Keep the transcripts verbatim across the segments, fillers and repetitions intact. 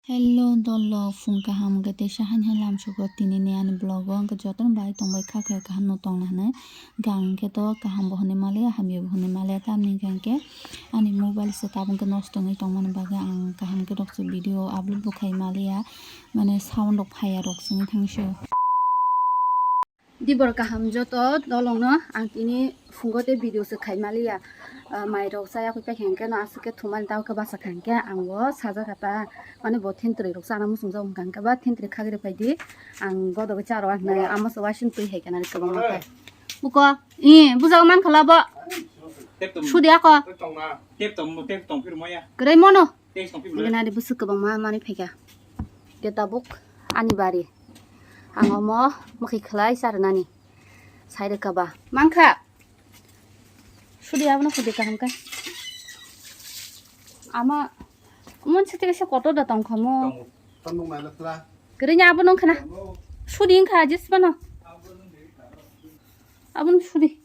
Hello dolo, phung kaham hwnkhe teisa haini hai lamsugo tinini ani vlog o, hwnkhe jotono bai tongbai kha khe kaham no tongna hinwi. Hwnkhe ang hwnkhe to kaham bo hwnwi maliya, hamya bo hwnwi maliya, tamni hwnkhe ani mobile se tabuk khe nosto wngwi tongmani bagwi ang kaham khe rok se video upload bo khai maliya, mane sound rok phaiya rok se wngwi thangsu. Dibor kaham joto dolongno ang tini phungo tei video se khai maliya. Ah, mai rok chaya khe paikha hwnkhe no aswk khe thumani tamo khe bachakha hwnkhe ang bo sajak kha ta, mane bo thentwrwi rok chana muchungjak wngkha hwnkhe ba thentwrwi khagwi rwphai di, ang godogwi cha rw hinwi amo se uaising twi hai khe nari kwbangma khe. Buko, i, bujao man khala bo. Sudi ako. Kwrwi mono. Hwnkhe nari bwswk kwbangma manwi phaikha. Khe tabuk ani bari. Ang omo mwkhwi khlai cha rwnani. Sai rwkha ba. Mankha. Sudi abono hudi kaham khe. Ama mun siti kaisa kotor da tongkha mo. Kwrwini abono wngkha na. Sudi wngkha jisbano. Abono sudi.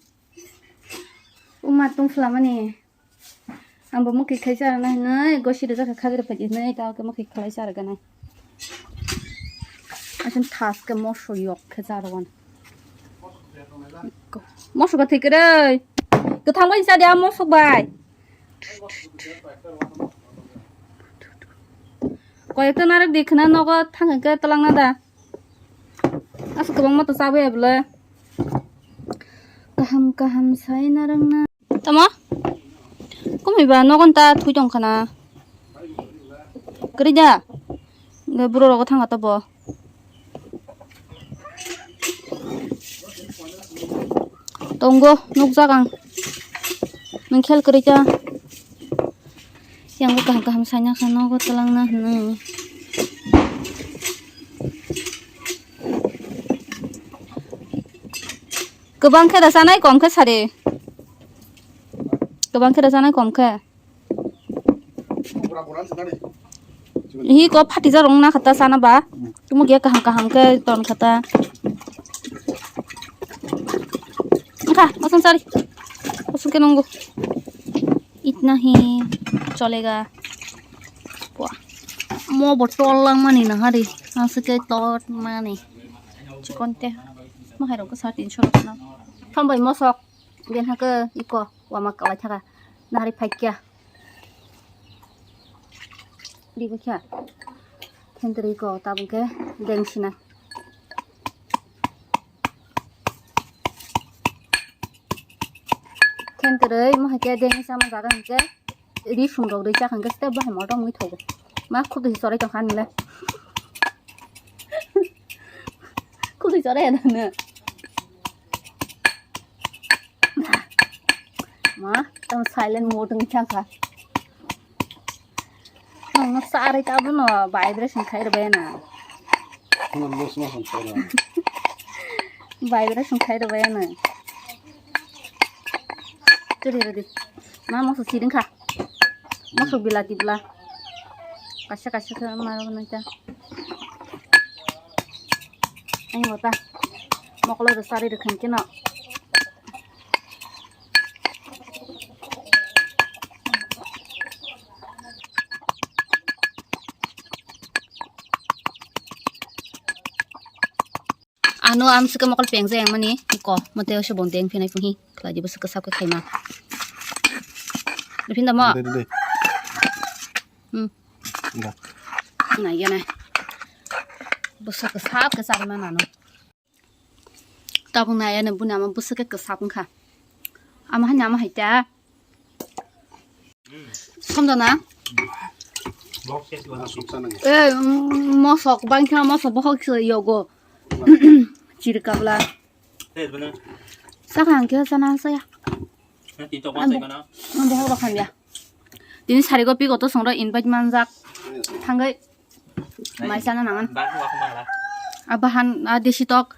Uma tong phlamani. Ang bo mwkhwi khai cha rwna hinwi gosi rwjak kha khagwi rwphai di hinwi ta khe mwkhwi khlai cha rwgani. Aswk thas khe moso yok khe cha rwgani. Moso ba thwi kwrwi. Kwthang bai cha dia moso bai. Koyek ta narwk di khwna nogo thang khe twlangna da. Aswk kwbangma to chabai bwle. Kaham kaham sai narwkna. Tamo? Kumui ba nogon ta thui tong khana. Kwrwi da? Hwnkhe buro rogo thang kha to bo. Tongo, nukjak ang. Nwng khel kwrwi ta. Yang bo kaham kaham saina kha nogo twlangna hinwi. Kwbang khe da chanai, kom khe sari. Kwbang khe da chanai, kom khe. Hi ko phatijak rok na kha ta chana ba. Tumo ge kaham kaham khe ton kha ta. Kha, osong sari. Osong khe nungo. Itna hi cholega. Wah. Mo bo tol lang mani na hari. Aswk khe tot mani. Chikon te. Mo hai rok sa tin so rok na. Thom bai mosok. Den ha khe iko wama kalai thaka. Na hari phai kya. Di bo kya. Thentri ko tabuk khe deng sinai. Thentri mo hai khe deng sama jaga hingke. Ri sum rok ri chakha hingke step bahai motom wngwi thogo. Ma khudui chorai tongkha nile. Khudui chorai ya nang. Ma, tamo silent mode wngwi thangkha. Nang no sarai ta bono vibration khai rwbai na. Ano boss ma ham sai na. Vibration khai rwbai na. Tiri rwdi. Ma moso siring kha. Moso bilati bla. Kaisa kaisa khe ma rwgwi nang ta. Ani bo ta. Mokolo rw sari rwkha hwnkhe no. Ano amswk mokol peng jayang mani ko mote oso bon deng phinai punghi khlai di bwswk kwsak khe khaima. Phinda mo? Dei, dei, dei. Hmm. Enggak. Nai ya nai. Bwswk kwsak khe charima nano. Tabuk nai ya nai buni ama bwswk khe kwsak wngkha. Ama hani ama hai ta. Somdo na? Asuk sana ngi. Eh, mm, mosok bangkha mosok bohok se yogo. Chiri kabla. Saka hangke sana saya. Ang bohok rok hamya. Tini sari go pigo to songro invite manjak. Thanggai. Mai sana nangan. Abahan, ah, desi tok.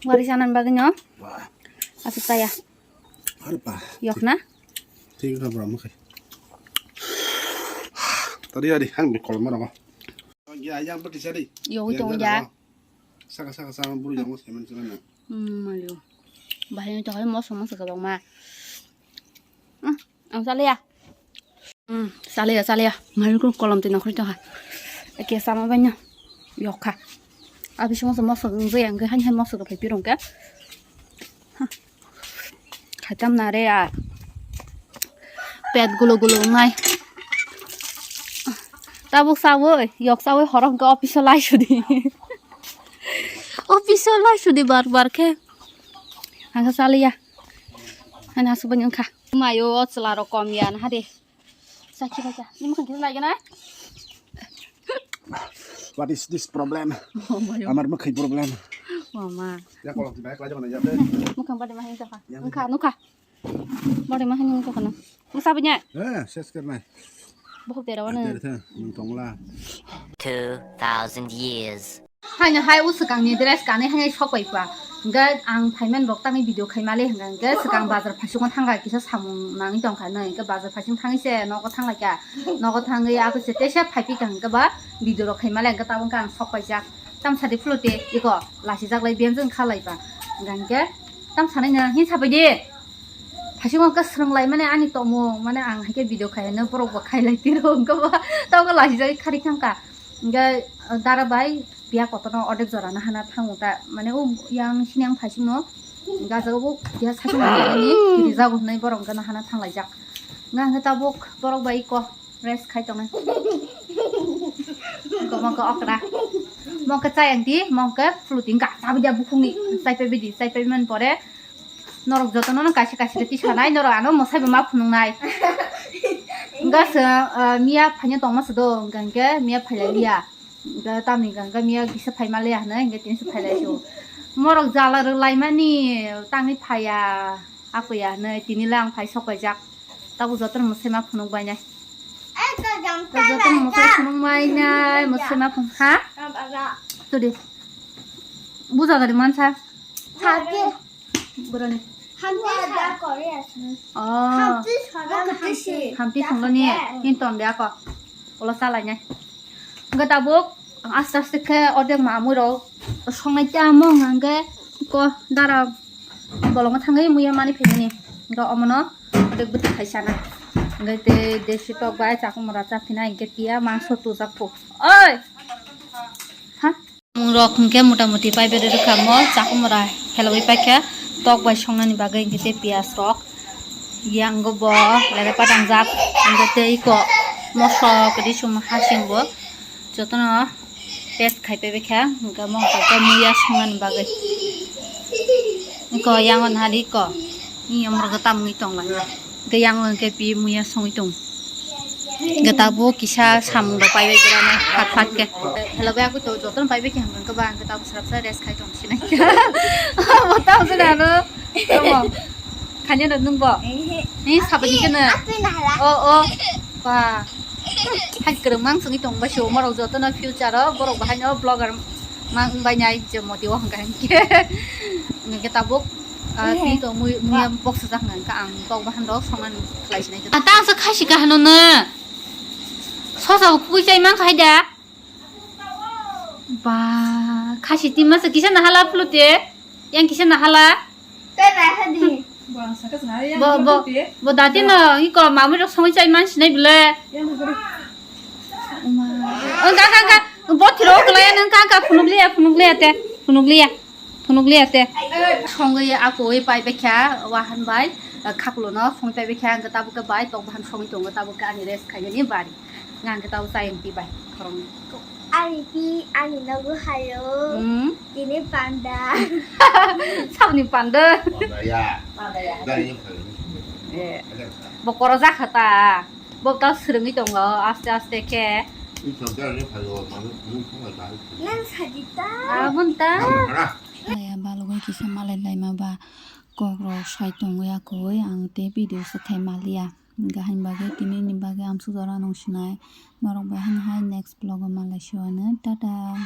Wari sana bagino. Wah. Asuk saya. Arpa. Yok na? Thik kha bro, mokhe. Tadi adi hang bi kolma rama. Ya, yang pati sari. Yo, wi tong ya. Saka, saka, saka, buru yang mas kemen kemen na. Hmm, mayo. Bahaya to hai mos mos ka bang ma. Hmm, ang sale ya. Hmm, sale ya, sale ya. Mayo ko kolom tin khoi to ha. Kesa ma banya yokha. Abi song so mosok nung jaya nung hai hai mosok rok phai pirong ke. Khaitam na re a. Pet gulo gulo ngai. Tabuk sawi yok sawi horong ke office o lai sudi. Office o lai sudi bar bar ke. Ang saliya. Ani asuk bani wngkha. Mayo chwla rok kom ya na hade. Sakhi bai ta. Ni mukhang kisa lai gana. What is this problem? Oh, mayo. Amar mukhai problem. Mama. Ya kolok di baik aja mana ya. Mukhang pada mahai ta. Wngkha nukha. Body mahai nukha na. Musa banya. Eh, ses kernai. Bohok dera wana. Dera tha, nung tongla. Two thousand years. Haino hai o swkangni dress kanwi haino sok pai pha. Hwnkhe ang phaiman rok tangwi video khaimale hwnkha hwnkhe swkang bazar phaichukma thangkha kisa samung nangwi tongkha nw hwnkhe bazar phaichung thangwi se nogo thanglaikha. Nogo thangwi ako se teisa phaiphikha hwnkhe ba video rok khaimale hwnkhe tabuk khe ang sok paijak. Tamsadi phulute iko lasijaklai biyamjwk khalaiba. Hwnkha hwnkhe tamsanai no hinsa paidi. Phaichukma hwnkhe swrwnglaimani ani tongmung mane ang haikhe video khaino borok bo khailai tiro hwnkhe ba tabuk lasijagwi khari thangkha. Hwnkhe dara bai piya kotorno ordek jora no hana thango ta, mane o yang sini ang phaisingno gajago bo piya sakni kiri jago hinwi borok hwnkhe no hana thanglaijak. Hwnkhe tabuk borok bai iko rest khai tongnai. Iko mongkhe okra. Mongkhe chai ang di, mongkhe phuluting ga chabi dia bukhungni. Chai paibi di, chai paibi man pore. Norok jotono no kaisa kaisa khe tisanai, norok ano mwsai bo ma phunuknai. Hwnkhe se, ah, miya phaina tongma se do, hwnkhe miya phailai liya. Hwnkhe tamni hwnkhe miya kisa phaima liya hinwi, hwnkhe tini se phailai sio. Morok jala rwlaimani tangwi phaiya, apoya hinwi, tini le ang phai sok paijak. Tabuk jotono mwsai ma phunuk bainai. Jotono mwsai phunuk mainai, mwsai ma phunuk, ha? Todi. Buja gari mansa. Boroni. Oh. Hamti songlo ni, hinton de ako. Ulo salai nai. Hwnkhe tabuk aste aste khe ordek mamui rok songnai tamo hwnkhe ko dara bolongo thangwi muya mani phaimani. Hwnkhe omono ordek bwtwi khai sana. Hwnkhe tei desi tok bai chakmura chaphinai hwnkhe piya mangso tujak phu. Oi! Ha? Mung rok hwnkhe mota moti pai bere rwkha mo chakumura helwi paikha tok bai songnani bagwi hwnkhe tei piyaj rok yango bo lega patangjak hwnkhe tei iko mosok risum hasing bo jotono paste khai paibaikha hwnkhe mo hwnkhe muya songnani bagwi iko yango nahari iko. Ni omorok tamungwi tongla. Hwnkhe yang hwnkhe pi muya songwi tong. Hwnkhe tabuk kisa samung rok paibai berani phat phat khe. Hello bai aku to jotono paibai khe hwnkhe ba hwnkhe tabuk srapsa rest khai tong sinai. Bo tabuk se ano. Tamo. Khanya no nung bo. Ni sabai khe no. O o. Ba. Hai kwrwngma wng songwi tong bai se omorok jotono future o borok bahaino vlogger ma wng bai nai je moti o hwnkha hinkhe. Hwnkhe tabuk, ah, tini to mui-, muya boksajak hwnkha hinkhe ang tok bahan rok songmani khlai sinai. Ah, ta ang sa khaisi kahano no. Sosa bo khugui chai mankha hai da. Ba, khaisi tima sa kisa nahala phlute. Yang kisa nahala. Tei nai hadi. Bo, bo, bo dati no, iko mamui rok songwi chai man sinai bile. Yang hadi. Oma. Oh, ka, ka, ka. Bo thiro klaya nang ka, ka, phunuk liya, phunuk liya te. Phunuk liya. Phunuk liya te. Songwi akoi pai bekha, wahan bai, khaklo no songwi pai bekha, ang tabuk ke bai, tok bahan songwi tongo, tabuk ke ani rest khainani bari. Ngang ke tabuk chai ang ti bai, khorong. Ani pi, ani nogo hayo. Hmm? Tini panda. Sabni panda. Panda ya. Panda ya. Dari yang kali. Eh. Ada sa. Bokoro jakha ta. Bo ta swrwngwi tongo aste aste khe. Ini saudara ni kali orang mana? Ini kau nggak tahu. Nang sajita. Abon ta. Nang mana? Laya balugwi kisa malai laima ba kok rok sai tongwi akoi ang tei video se khai maliya. Hingkha hain bagwi tini ni bagwi amsuk jora nung sinai. Norok bai haino hai next vlog o malai siwano. Tata.